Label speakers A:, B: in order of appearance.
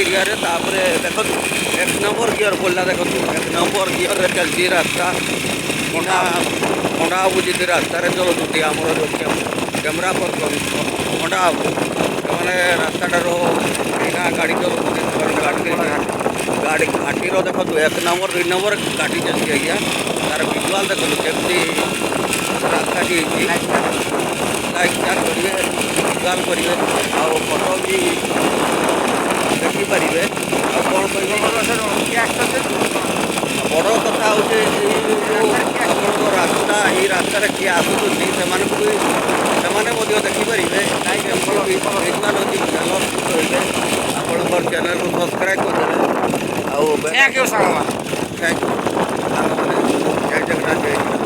A: ଗିୟରରେ। ତାପରେ ଦେଖନ୍ତୁ, ଏକ ନମ୍ବର ଗିୟର ପଡ଼ିଲା। ଦେଖନ୍ତୁ, ଏକ ନମ୍ବର ଗିୟରରେ ଚାଲିଛି ରାସ୍ତା। ପଣ୍ଡା ପଣ୍ଡା ବାବୁ ଯଦି ରାସ୍ତାରେ ଚଲାଉଛନ୍ତି, ଆମର ଯେଉଁ କ୍ୟାମେରା ପର୍ସନ ପଣ୍ଡା ବାବୁ, ସେମାନେ ରାସ୍ତାଟାର ବିନା ଗାଡ଼ି ଚଲାଉଛନ୍ତି। ସେମାନେ ଗାଡ଼ି ଘାଟିର ଦେଖନ୍ତୁ, ଏକ ନମ୍ବର, ଦୁଇ ନମ୍ବର ଘାଟି ଚାଲିଛି ଆଜ୍ଞା। ତାର ଭିଜୁଆଲ୍ ଦେଖନ୍ତୁ, କେମିତି ରାସ୍ତାଟି ହେଇଛି। ଲାଇକ୍, ସେୟାର କରିବେ, ଭିଜୁଆଲ୍ କରିବେ ଆଉ ଫଟୋ ବି ଦେଖିପାରିବେ। ଆଉ କ'ଣ କହିବି? ବଡ଼ କଥା ହେଉଛି, ଏଇ ଯେଉଁ ଆପଣଙ୍କ ରାସ୍ତା, ଏଇ ରାସ୍ତାରେ କିଏ ଆସୁଛନ୍ତି, ସେମାନଙ୍କୁ ବି ସେମାନେ ମଧ୍ୟ ଦେଖିପାରିବେ କେମିତି ଭିଜୁଆଲ୍ ଅଛି। ରହିବେ, ଆପଣଙ୍କର ଚ୍ୟାନେଲକୁ ସବସ୍କ୍ରାଇବ୍ କରିଦେବେ ଆଉ
B: thank you ସାଙ୍ଗମାନେ।
A: Thank you ସାଙ୍ଗମାନେ। ଜୟ ଜଗନ୍ନାଥ, ଜୟ ଜଗନ୍ନାଥ।